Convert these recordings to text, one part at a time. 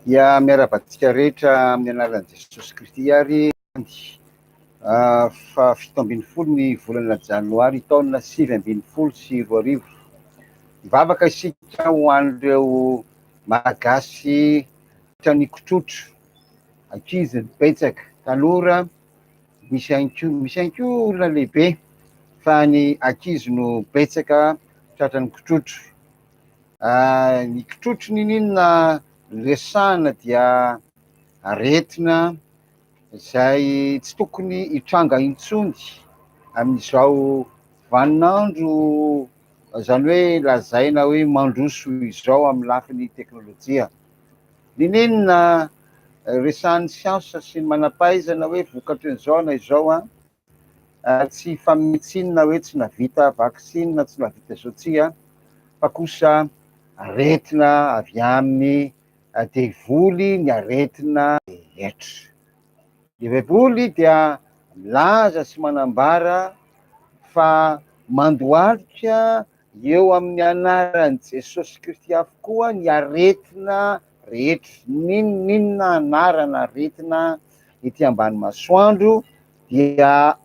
Dia miarahaba antsika rehetra amin'ny anaran'i Jesosy Kristy ary faha 17 ny volana janoary taona 2019. Hivavaka isika ho an'ireo Malagasy tratran'ny kitrotro, ankizy ny betsaka, tanora misy ihany koa, misy ihany koa olona lehibe fa ny ankizy no betsaka tratran'ny kitrotro. Ny kitrotro n'inon'inona resahana dia aretina izay tsy tokony hitranga intsony amin'izao vaninandro izany hoe lazaina hoe mandroso izao amin'ny lafiny teknolojia. N'inon'inona resahan'ny siansa sy ny manam-pahaizana hoe vokatrin'izao na izao an, Tsy hifanome tsiny na hoe tsy nahavita vaksiny na tsy nahavita izao tsia fa kosa aretina avy amin'ny devoly ny aretina rehetra. Ny baiboly dia milaza sy manambara fa mandohalika eo amin'ny anaran'i Jesosy Kristy avokoa ny aretina rehetra, n'inon'inona anarana aretina ety ambany masoandro dia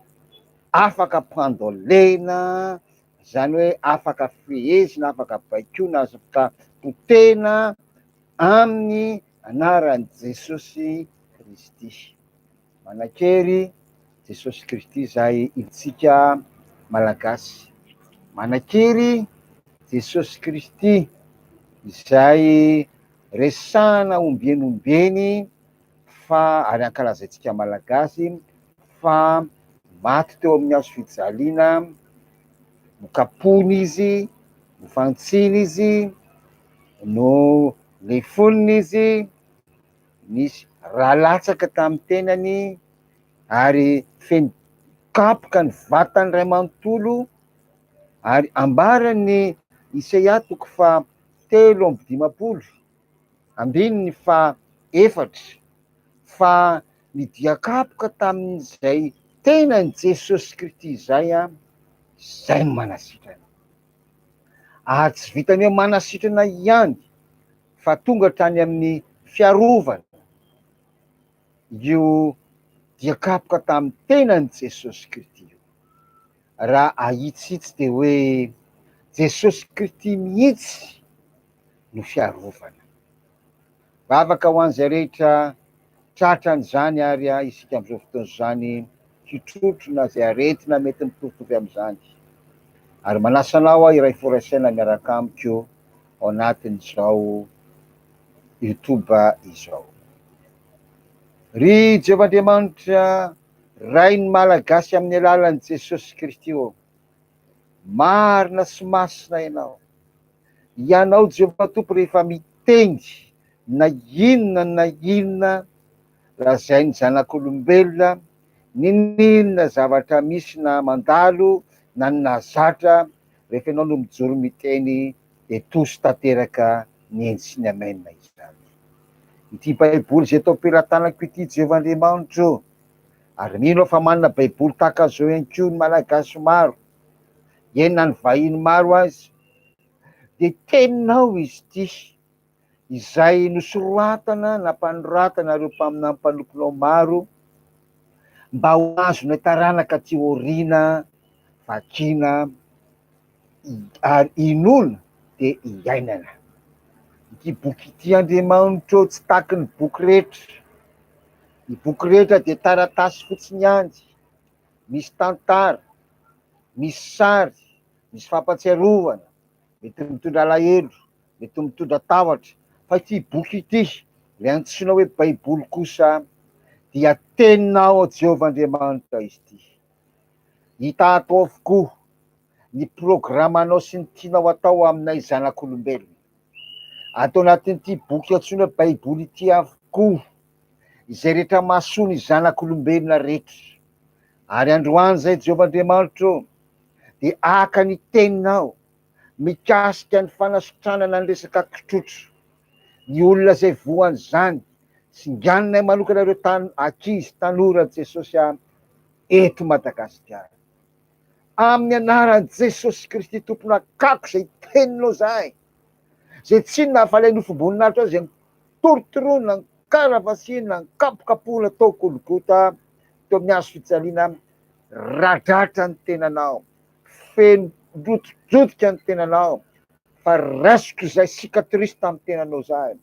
afaka pandolena, izany hoe afaka fehezina, afaka baikoina, afaka potehina amin'ny anaran'i Jesosy Kristy. Manan-kery Jesosy Kristy izay itsika Malagasy. Manan-kery Jesosy Kristy izay resahana ombieny ombieny fa ary ankalazaintsika Malagasy fa maty teo amin'ny hazo fijaliana, nokapohina izy, nofantsina izy, nolefonina izy, nisy rà latsaka tamin'ny tenany ary feno kapoka ny vatany iray manontolo ary ambaran'ny Isaia toko faha 53 andininy faha efatra fa ny dia-kapoka tamin'izay tenan'i Jesosy Kristy izay, izay no manasitrana. Ary tsy vitan'ny hoe manasitrana ihany fa tonga hatrany amin'ny fiarovana io dia-kapoka tamin'ny tenan'i Jesosy Kristy io. Raha ahitsihitsy dia hoe Jesosy Kristy mihitsy no fiarovana. Vavaka ho an'izay rehetra tratran'izany ary isika amin'izao fotoana izany hitrotro na izay aretina mety mitovitovy amin'izany. Ary manasa anao aho hiray fo iray saina miaraka amiko ao anatin'izao YouTube izao. Ry Jehovah Andriamanitra, Rain'ny Malagasy amin'ny alalan'i Jesosy Kristy ô, marina sy masina Ianao. Ianao Jehovah Tompo rehefa miteny na inona na inona lazain'ny zanak'olombelona, n'inon'inona zavatra misy na mandalo na ny nahazatra, rehefa ianao no mijoro miteny dia tosy tanteraka ny eny sy ny amen izany. Ity baiboly izay eto am-pelatanako ity Jehovah Andriamanitro ô, ary mino aho fa manana baiboly tahaka an'izao ihany koa ny Malagasy maro, eny na ny vahiny maro aza, dia teninao izy ity izay nosoratana nampanoratana ireo mpaminany mpanomponao maro mba ho azonay taranaka aty aoriana vakiana ary inoana dia iainana. Ity boky ity Andriamanitro tsy tahaky ny boky rehetra. Ny boky rehetra dia taratasy fotsiny ihany, misy tantara, misy sary, misy fampatsiarovana, mety mitondra alahelo, mety mitondra tahotra, fa ity boky ity, ilay antsoina hoe Baiboly kosa, dia teninao Jehovah Andriamanitra izy ity. Hita ato avokoa ny programanao sy ny tianao atao aminay zanak'olombelona. Ato anatin'ity boky antsoina hoe Baiboly ity avokoa izay rehetra mahasoa ny zanak'olombelona rehetra. Ary androany izay Jehovah Andriamanitro dia haka ny teninao mikasika ny fanasitranana ny resaka kitrotro. Ny olona izay voan'izany, singaninay manokana ireo tan- ankizy, tanora Jesosy a, eto Madagasikara. Amin'ny anaran'i Jesosy Kristy Tompon'akako izay teninao izahay, izay tsy nahafaly nofom-boninahitra izay. Notorotoroina, nokaravasiana, nokapokapohina tao Golgota, teo amin'ny hazo fijaliana, radratra ny tenanao, feno rotidrotika ny tenanao, fa raisiko izay cicatrice tamin'ny tenanao izay,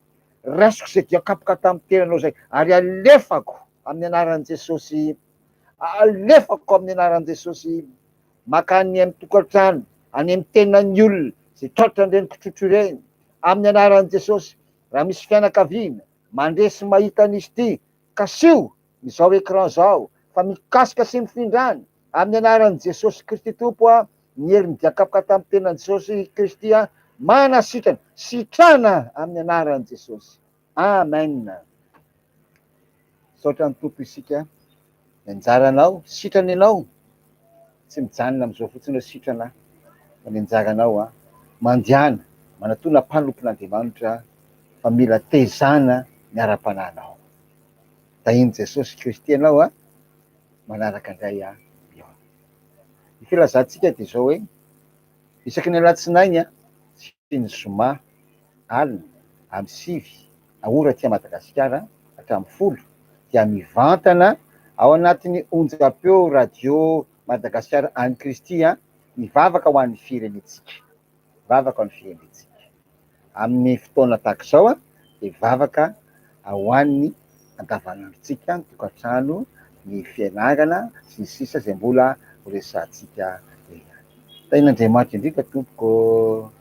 raisiko izay dian-kapoka tamin'ny tenanao izay, ary alefako amin'ny anaran'i Jesosy, alefako amin'ny anaran'i Jesosy, mankany amin'ny tokantrano, any amin'ny tenan'ny olona izay tratran'ireny kitrotro ireny, amin'ny anaran'i Jesosy, raha misy fianakaviana mandre sy mahita an'izy ity, kasiho izao écran izao, fa mikasika sy mifindra any, amin'ny anaran'i Jesosy Kristy Tompo aho, ny herin'ny dian-kapoka tamin'ny tenan'i Jesosy Kristy aho, manasitrana, sitrana amin'ny anaran'i Jesosy. Amen. Misaotra ny Tompo isika. Ny anjaranao, sitrana ianao. Tsy mijanona amin'izao fotsiny hoe sitrana fa ny anjaranao an, mandehana, manatona mpanompon'Andriamanitra fa mila tezana ny ara-panahinao. Tahin'i Jesosy Kristy ianao an, manaraka indray an, mihaona. Ny filazantsika dia izao hoe, isaky ny alatsinainy an, sy ny zoma alina amin'ny 9 ora aty Madagasikara hatramin'ny 10 dia mivantana ao anatin'ny onjam-peo Radio Madagasikara an'i Kristy ny vavaka ho an'ny firenentsika. Vavaka ho an'ny firenentsika. Amin'ny fotoana tahaka izao dia vavaka ho an'ny andavanandrontsika, ny tokantrano, ny fianarana sy ny sisa izay mbola ho resahantsika eo ihany. Tahin'Andriamanitra indrindra tompoko.